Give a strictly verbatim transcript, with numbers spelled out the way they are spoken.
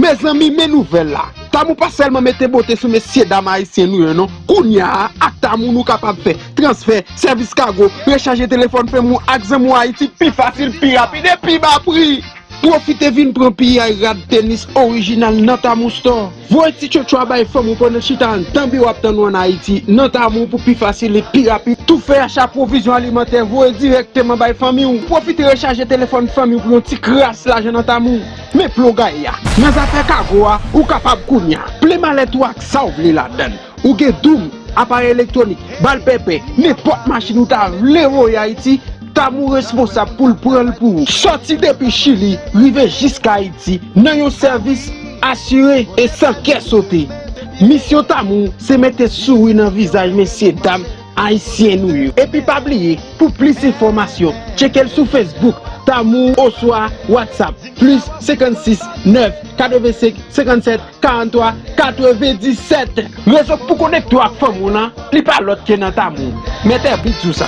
Mezanmi, men nouvèl la. Tamou pa sèlman mete bote sou mesye dam ayisyen nou yo non. Kounye a, ak Tamou nou kapab fè transfè, sèvis kago, rechaje telefòn fanmi w ak zanmi w Ayiti pi fasil, pi rapid e pi ba pri. Pwofite vin pran piyay rad tenis orijinal nan Tamou Store. Voye ti tchotcho a bay fanmi w pandan chita anndan biwo ap tann ou ann Ayiti nan Tamou pou pi fasil e pi rapid. Tou fè acha pwovizyon alimantè, voye dirèkteman bay fanmi w. Pwofite rechaje telefòn fanmi w pou yon ti kras lajan nan Tamou. Men plon gaye a. Nan zafè kago a, ou kapab kounye a. Plen malèt ou ak sa w vle ladan l. Ou gen doum, aparèy elektwonik, bal pèpè, nenpòt machin ou ta vle voye Ayiti, Tamou responsab pou l pran l pou ou. Sòti depi Chili, rive jiska Ayiti, nan yon sèvis asire e san kè sote. Misyon Tamou se mete souri nan vizaj mesye dam ayisyen nou yo. Epi pa bliye, pou plis enfòmasyon, tcheke l sou Facebook, Tamou oswa WhatsApp, plis senkannsis nèf katrevensenk senkannsèt karanntwa katrevendisèt. Rezo pou konekte w ak fanmi w lan, li pa lòt ke nan Tamou. Mèt èbit sou sa.